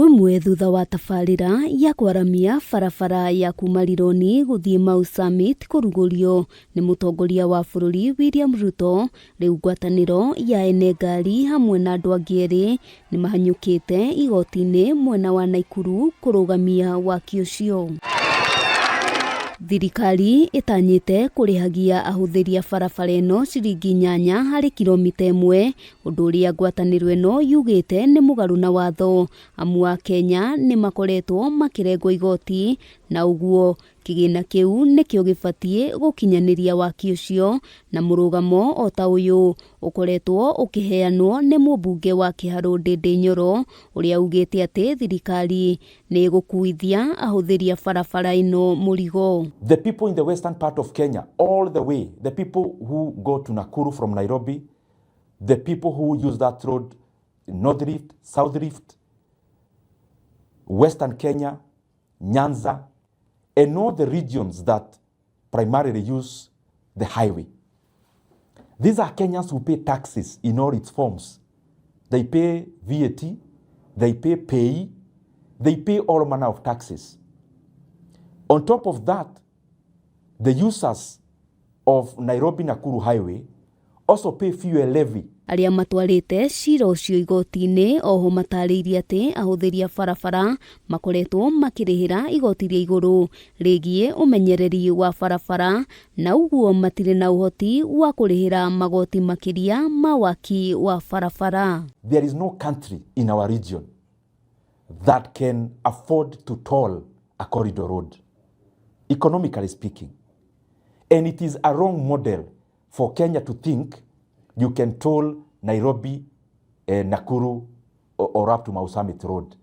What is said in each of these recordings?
Thikũ ĩmwe thutha wa tabarĩra ya kwaramia barabara ya kuma Rironi gũthiĩ Mau Summit kũrugũrio nĩ mũtongoria wa bũrũri William Ruto, rĩu ngwatanĩro ya ene ngari hamwe na andũ angĩ erĩ nĩ mahanyũkĩte igoti-inĩ mwena wa Naikuru kũrũgamia waki ũcio. Thirikari ĩtanyĩte kũrĩhagia ahũthĩri a barabara ĩno ciringi 8 harĩ kiromita ĩmwe, ũndũ ũrĩa ngwatanĩro ĩno yugĩte nĩ mũgarũ na watho, amu Akenya nĩ makoretwo makĩrengwo igoti na ũguo kĩgĩna kĩu nĩkĩo gĩbatiĩ gũkinyanĩria waki ũcio, na mũrũgamo o ta ũyũ ũkoretwo ũkĩheanwo nĩ mũmbunge wa Kĩharũ Ndĩndĩ Nyoro, ũrĩa ugĩte atĩ thirikari nĩ ĩgũkuithia ahũthĩri a barabara ĩno mũrigo. The people in the western part of Kenya, all the way, the people who go to Nakuru from Nairobi, the people who use that road, North Rift, South Rift, Western Kenya, Nyanza, and all the regions that primarily use the highway. These are Kenyans who pay taxes in all its forms. They pay VAT, they pay PAYE, they pay all manner of taxes. On top of that, the users of Nairobi Nakuru Highway also pay fuel levy. Arĩa matwarĩte cira ũcio igoti-inĩ oho matarĩirie atĩ ahũthĩri a barabara makoretwo makĩrĩhĩra igoti rĩa igũrũ rĩgiĩ ũmenyereri wa barabara na ũguo matirĩ na ũhoti wa kũrĩhĩra magoti makĩria ma waki wa barabara. There is no country in our region that can afford to toll a corridor road, economically speaking. And it is a wrong model for Kenya to think you can toll Nairobi, Nakuru, or up to Mau Summit Road,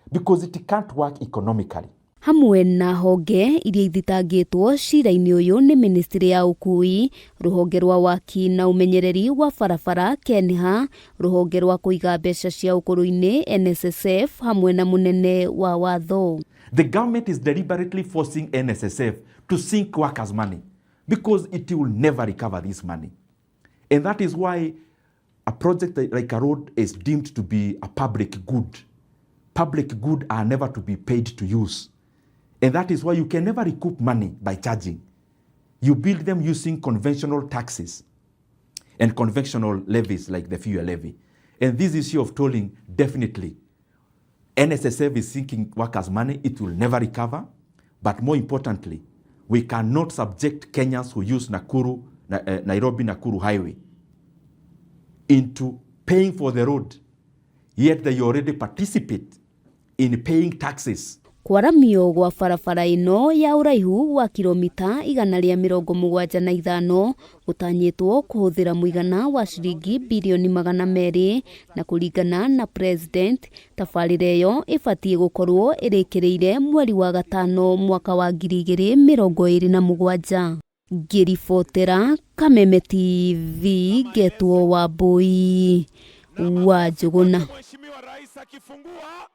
because it can't work economically. Hamwe na honge iria ithitangĩtwo cira-inĩ ũyũ nĩ ministry ya ũkui, rũhonge rwa waki na ũmenyereri wa barabara KENHA, rũhonge rwa kũiga mbeca cia ũkũrũ-inĩ NSSF hamwe na mũnene wa watho. The government is deliberately forcing NSSF to sink workers' money because it will never recover this money. And that is why a project like a road is deemed to be a public good. Public good are never to be paid to use. And that is why you can never recoup money by charging. You build them using conventional taxes and conventional levies like the fuel levy. And this issue of tolling, definitely, NSSF is sinking workers' money. It will never recover. But more importantly, we cannot subject Kenyans who use Nakuru, Nairobi Nakuru Highway into paying for the road, yet they already participate in paying taxes. Kwaramio gwa barabara ĩno ya ũraihu wa kiromita 175 gũtanyĩtwo kũhũthĩra mũigana wa ciringi birioni 200, na kũringana na president tabarĩra ĩyo ĩbatiĩ gũkorwo ĩrĩkĩrĩire mweri wa gatano mwaka wa 2027. Ngĩribotera Kameme TV, ngetwo Wambui wa Njũgũna. Mheshimiwa Rais akifungua.